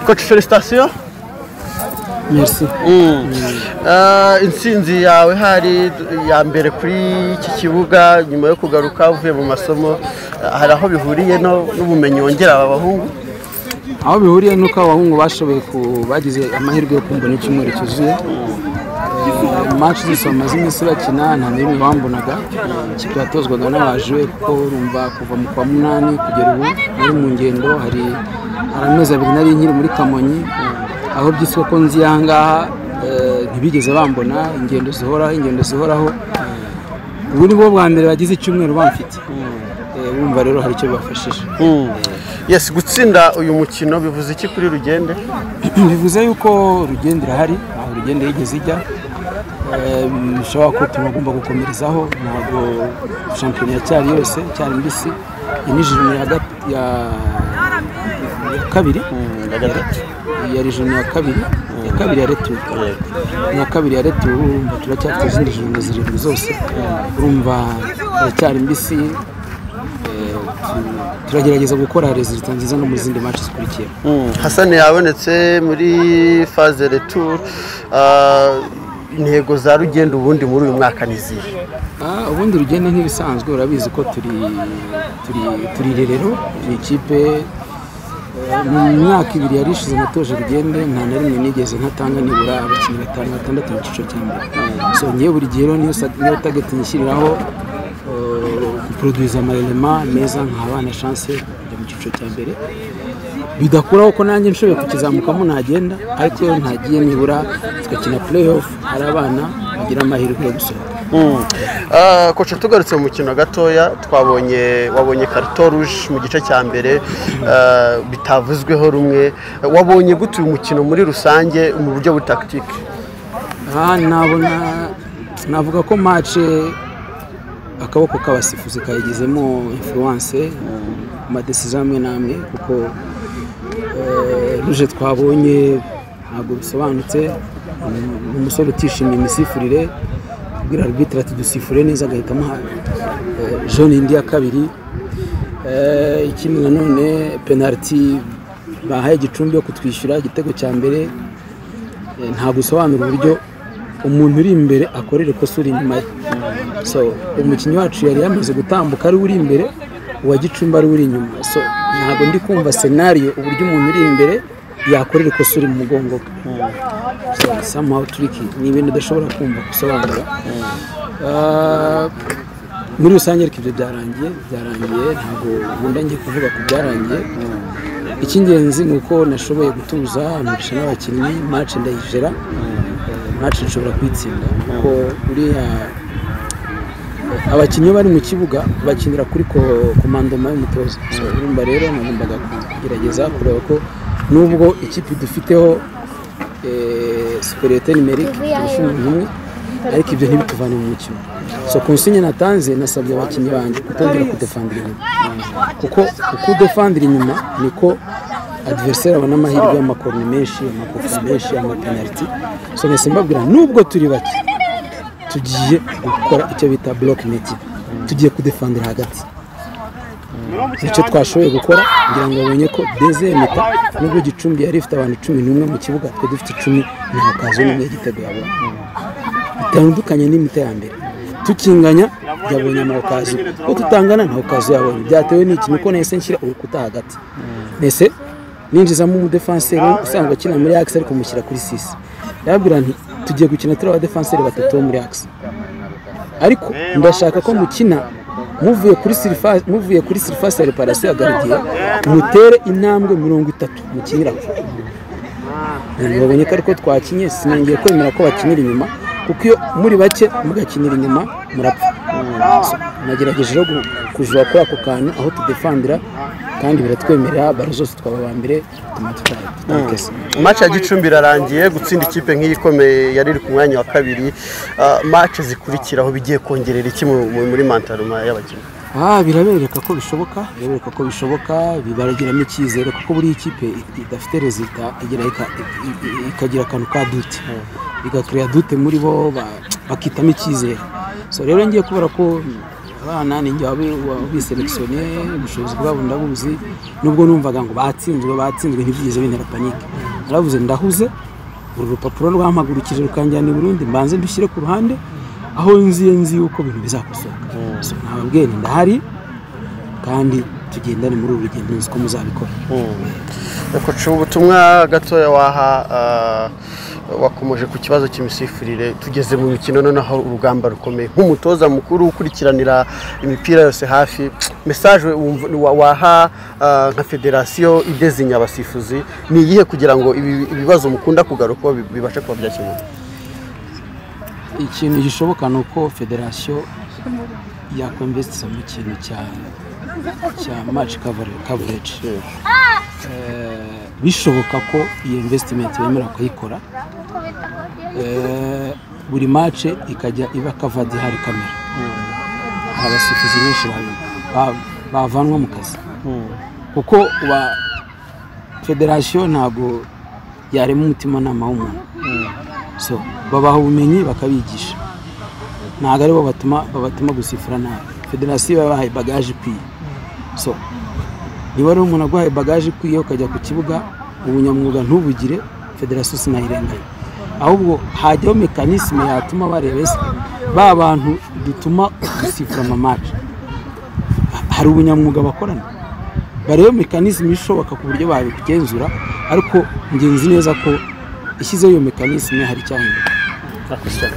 Coach, félicitations. Merci. Intsinzi yawe hari ya mbere kuri iki kibuga nyuma yo kugaruka uvuye mu masomo, hari aho bihuriye n'ubumenyi wongera aba bahungu? Aho bihuriye nuko abahungu bashoboye bagize amahirwe yo kumbona icyumweru cyuzuye. Match zose bamaze iminsi bakina nta n'imwe bambonaga. Ikipe yatozwaga n'abaje kuko urumva kuva mu kwa munani kugera ubu nari mu ngendo, hari amezi 2 nari nkiri muri Kamonyi, aho byiswe ko nzi ahangaha ntibigeze bambona. Ingendo zihoraho, ubu ni bo bwa mbere bagize icyumweru bamfite. Urumva rero hari icyo bibafashije. Yes, gutsinda uyu mukino bivuze iki kuri Rugende? Bivuze yuko Rugende irahari, aho Rugende yigeze ijya. Bishobora ko tugomba gukomerezaho, ntabwo shampiyona cyari yose cyari mbisi. Iyi ni ya kabiri, ya journée ya kabiri, ya kabiri ya retour, ya kabiri ya retour. Urumva turacyafite izindi journée 7 zose, urumva cyari mbisi. Turagerageza gukora resultat nziza no mu zindi match zikurikiye. Hassan yabonetse muri phase retour. Intego za Rugende ubundi muri uyu mwaka ni izihe? Ubundi Rugende nk'ibisanzwe urabizi ko turi rerero, ni ikipe mu myaka 2 yari ishize natoje Rugende, nta na rimwe nigeze ntatanga nibura abakinnyi 5 6 mu cyiciro cya mbere. So ngiye buri gihe rero niyo target nyishyiriraho guproduza amarelema meza nk'abana chance kujya mu cyiciro cya mbere. Bidakuraho ko nanjye nshoboye kukizamukamo nagenda, ariko ntagiye nibura tugakina play-off, hari abana bagira amahirwe yo gusohoka. Coach, tugarutse mu mukino gatoya, wabonye carton rouge mu gice cya mbere, bitavuzweho rumwe. Wabonye gute uyu mukino muri rusange mu buryo butactique? Navuga ko match akaboko k'abasifuzi kayigizemo influence mu madecision amwe n'amwe, kuko rouge twabonye ntabwo bisobanutse. Umusore utishimiye imisifurire kubwira arbitre ati dusifure neza, agahita amuha jaune indi ya kabiri. Ikindi nanone penalty bahaye Gicumbi yo kutwishyura igitego cya mbere, ntabwo usobanura uburyo umuntu uri imbere akorera ikosa uri inyuma ye. So umukinnyi wacu yari yamaze gutambuka ari uri imbere, uwa Gicumbi ari uri inyuma. So ntabwo ndi kumva scenario uburyo umuntu uri imbere yakorera ikosa uri mu mugongo. So somehow tricky, ni ibintu udashobora kumva gusobanura. Muri rusange ariko ibyo byarangiye, ntabwo nkunda ngiye kuvuga ku byarangiye. Icy'ingenzi ni uko nashoboye gutuza nturisha n'abakinnyi, match ndayijera, match nshobora kuyitsinda kuko uriya abakinnyi bari mu kibuga bakinira kuri komandoma y'umutoza. So urumva rero nagombaga kugerageza kureba ko nubwo ikipe dufiteho superiorité numérique turusha umuntu umwe, ariko ibyo ntibituvane mu mukino. So consigne natanze, nasabye abakinnyi banjye kutongera kudefandira inyuma, kuko uko udefandira inyuma niko adversaire abona amahirwe y'amakorne menshi, amakofa menshi, amapenalty. So nese mbabwira nubwo turi bake tugiye gukora icyo bita block net, tugiye kudefandira hagati. Nicyo twashoboye gukora kugira ngo babonye ko deuxième mi-temps nubwo Gicumbi yari ifite abantu 11 mu kibuga, twe dufite 10, nta kazo n'umwe igitego yabonye. Bitandukanye n'imita ya mbere tukinganya yabonye amakazo, ko tutangana nta kazo yabonye. Byatewe n'iki? Nuko nahise nshyira urukuta hagati, nese ninjizamo umudefenseur usanzwe akina muri axe ariko mushyira kuri 6. Ndababwira nti tugiye gukina turi abadefenseur 3 bo muri axe, ariko ndashaka ko mukina muvuye kuri surface ya réparation ya gardien, mutere intambwe 30 mukinira. Babonye ko ariko twakinye, sinangiye kwemera ko bakinira inyuma, kuko iyo muri bake mugakinira inyuma murapfa. Nagerageje rero kujura kuri ako kantu aho tudefandira, kandi biratwemerera baro zose twaba ba mbere tuma tutakese. Match ya Gicumbi irarangiye, gutsinda ikipe nk'iyi ikomeye yari iri ku mwanya wa kabiri, match zikurikiraho bigiye kongerera iki muri mentaluma y'abakinnyi? Birabereka ko bishoboka, bibaragiramo icyizere, kuko buri ikipe idafite resultat igira ikagira akantu ka doute, igakrea doute muri bo, bakitamo icyizere. So rero ngiye kubera ko Abana ninjye wabiselekisione, ubushobozi bwabo ndabuzi, nubwo numvaga ngo batsinzwe ntibyigeze bintera panique. Naravuze ndahuze, uru rupapuro rwampagurukije rukanjyana i Burundi, mbanze ndushyire ku ruhande aho nzi yuko ibintu bizakosoka. So nababwiye nti ndahari kandi tugendane muri uru rugendo, nzi ko muzabikora. Coach, ubutumwa gatoya waha, wakomoje ku kibazo cy'imisifurire, tugeze mu mikino noneho urugamba rukomeye, nk'umutoza mukuru ukurikiranira imipira yose hafi, message waha nka federasiyo idezinya abasifuzi ni iyihe kugira ngo ibibazo mukunda kugarukaho bibashe kuba byakemuka? Ikintu gishoboka ni uko federasiyo yakwinvestisa mu kintu cya match coverage. Bishoboka ko iyo investment bemera kuyikora, buri match ikajya iba covered, hari kamera, hari abasifuzi benshi bavanwa mu kazi, kuko wa federasiyo ntabwo yarema umutimanama w'umuntu. So babaha ubumenyi bakabigisha, ntabwo aribo babatuma gusifura nabi. Federasiyo yabahaye bagage ikwiye. So niba ari umuntu aguhaye bagage ikwiye ukajya ku kibuga ubunyamwuga ntubugire, federasiyo sinayirenganya. Ahubwo hajyaho mécanisme yatuma bareba ese ba bantu dutuma gusifura ama match hari ubunyamwuga bakorana, barebe mécanisme ishoboka ku buryo babigenzura. Ariko ngenzi neza ko ishyizeho iyo mécanisme hari icyahinduka. Murakoze cyane.